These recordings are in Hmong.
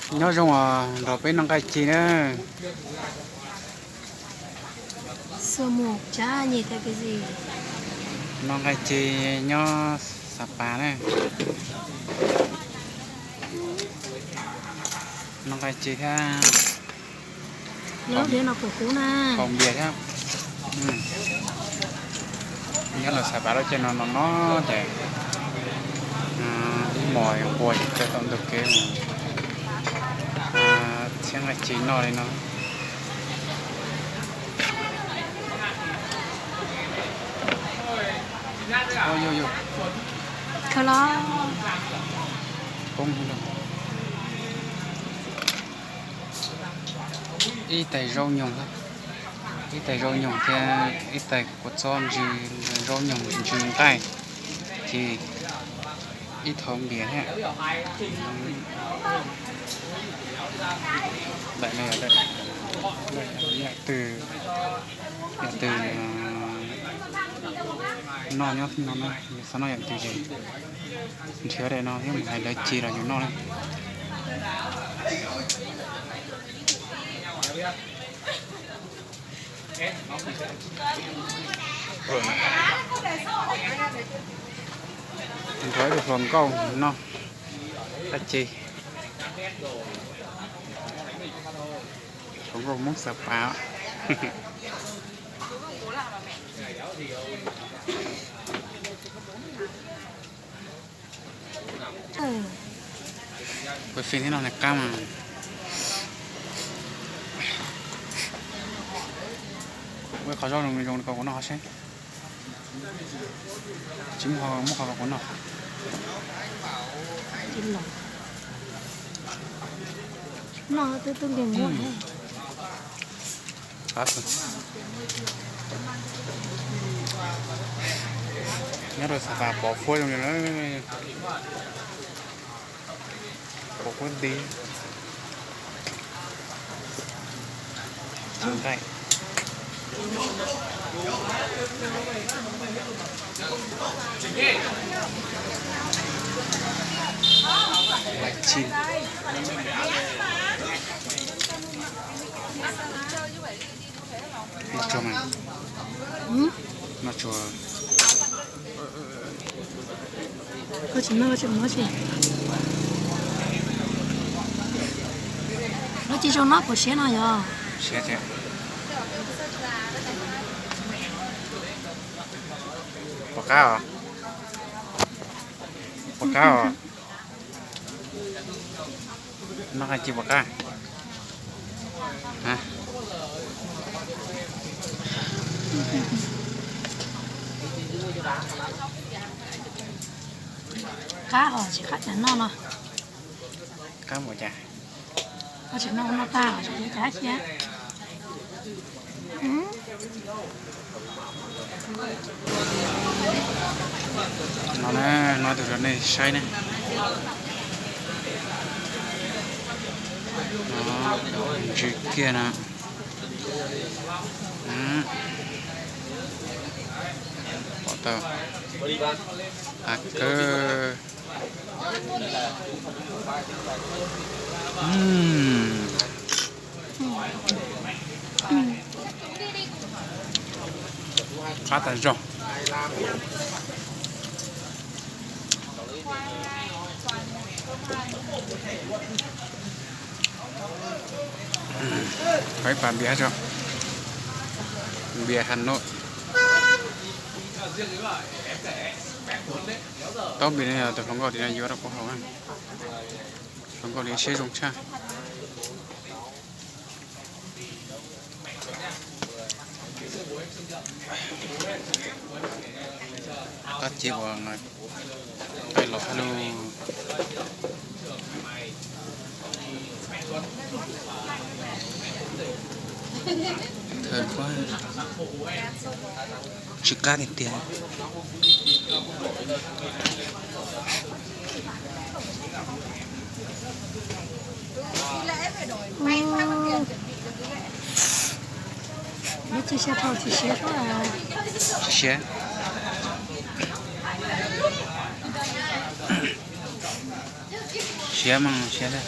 Nyob zoo os, nrog peb noj nqaij ci na. Noj nqaij ci nyob Xav Pas na. Noj nqaij ci thiab npias thiab. Nyob los Xav Pas lub caij no no no ces ib hmos quas ces tau ntug kev mus txhiab nqaij ci noj li no. Ib tais zaub nyoog, ib tais zaub nyoog thiab ib tais kua txob ntsw, zaub nyoog ntsw nqaij, ces ib thaum npias thiab. Daim no yog daim, yam twg, yam twg noj nyob no, xav noj yam twg ces nrhiav daim no thiab mus hais lawv ci los yus noj na. Nrog ib tug hluas nkauj noj dab tsi? Hluas nkauj Hmoob Xav Pas. Ua fij thiab no qab mas. Ua qhov zaub zoo zoo rau kuv noj saib. Tsis muaj qhov, muaj qhov rau kuv noj. Noj twb twb nkeeg nkuaj. Nyob rau Xav Pas pom fuab zoo li na. Pom fuab nti. Nqaij. Lais tshij. Noj tsuag mas. Noj tsuag. Koj tsis noj, koj tsis mus noj tsi? Noj tsis zoo noj puas siab no yog? Siab thiab. Puas qab os? Puas qab os? Noj nqaij ci puas qab? Qab os, tsis qab cas noj no. Qab npaum cas? Koj tseem noj ua noj tag los tseem ua cas thiab? No na, no tus rau nej saib na. No, ntsw kiag no. Pom tau. Qab kawg. Qab tas zog. Ib pas npias tso, npias Hà Nội. Taub npias no yog tus hluas nkauj tim no yuav rau kuv haus na. Hluas nkauj li siab zoo tshaj. Tab sis uas no, peb los hais lus. Thawj kuab tsis qab tiag tiag. Tsis siab, tsis siab. Siab mas siab thiab.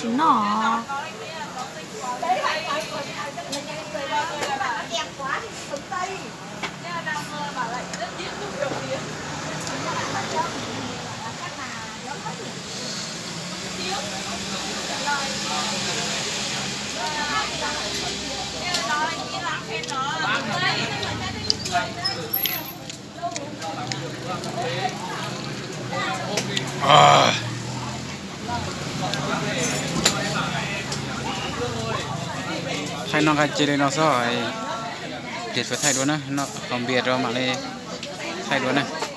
tsis noj. Thaij noj nqaij cia li no xwb, ces thaij dua na, noj qos npias rau mam li thaij dua na.